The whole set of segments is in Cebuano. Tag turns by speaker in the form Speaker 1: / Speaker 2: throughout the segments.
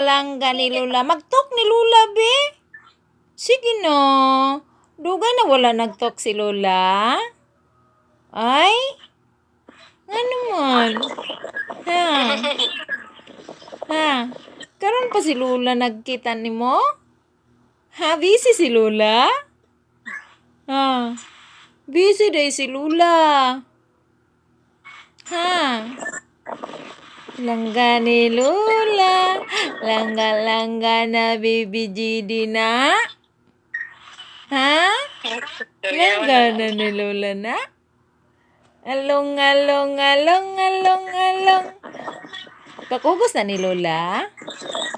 Speaker 1: Langga ni Lula. Mag-talk ni Lula, be. Sige na. Dugay na wala nag-talk si Lola. Ay? Nga naman? Ha? Ha? Karon pa si Lula nagkita ni mo? Ha? Busy si Lula? Ha? Busy day si Lula. Ha? Langga ni Lula. Langga langga na baby GD na. Ha? Langga na ni Lola na. Along, along, along, along, along. Pakugos na ni Lola.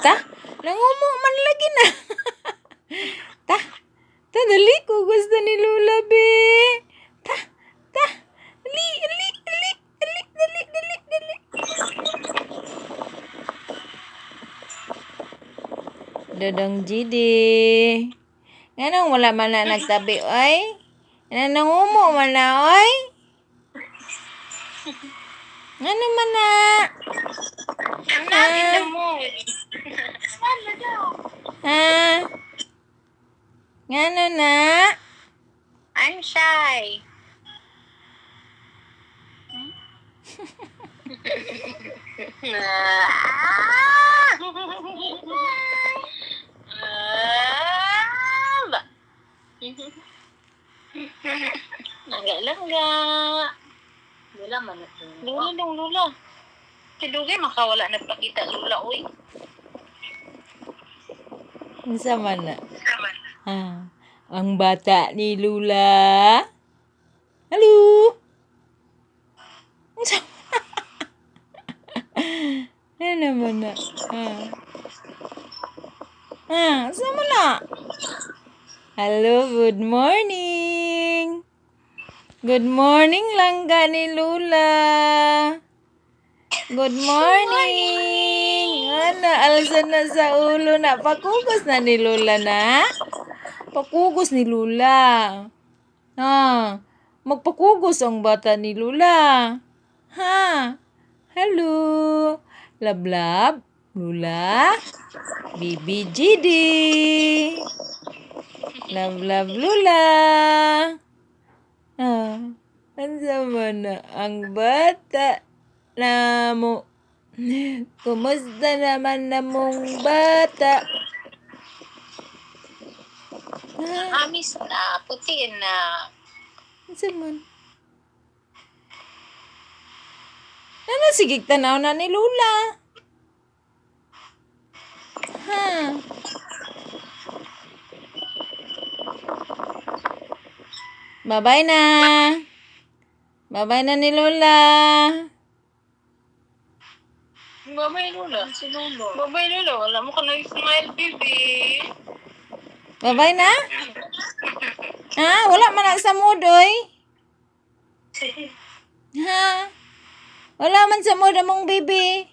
Speaker 1: Ta, nangumo man lagi na. Ta, ta, dali, kugos na ni Lola, be. Ta, ta, dali, dali, dali, dali, dali, dali, dali. Dodong GD. Nganong wala man na nagtabi, oy? Ano nangumo man na, oy? Ano man na?
Speaker 2: I'm not in the mood. Ano daw?
Speaker 1: Ha? Ngano na?
Speaker 2: I'm shy. Langga-langga.
Speaker 3: Wala man na to.
Speaker 2: Lula dong, lula. Si Lugay makawala nagpakita lula, uy.
Speaker 1: Unsa man na? Ha? Ang bata ni Lula. Hello? Unsa ano man na? Ha? Ha? Unsa man na? Hello, good morning. Good morning, langga ni Lula. Good morning. Ano, alsa na sa ulo na. Pakugos na ni Lula na. Pakugos ni Lula. Ha? Magpakugos ang bata ni Lula. Ha? Hello. Lablab. Lula. BBGD. Love, love, Lula. Ah, ansa man na ang bata na mo? Kumusta naman na mong bata? Ah,
Speaker 2: Amis na, puti na.
Speaker 1: Unsa man? Ano, sige, tanaw na ni Lula. Ha? Bye-bye na. Bye-bye na ni Lola.
Speaker 2: Babay, Lula.
Speaker 3: Si Lolo.
Speaker 2: Babay, Lula. Wala mo ka na-smile, baby.
Speaker 1: Bye-bye na? Ha? Wala man na sa mood, oy. Ha? Wala man sa mood among baby.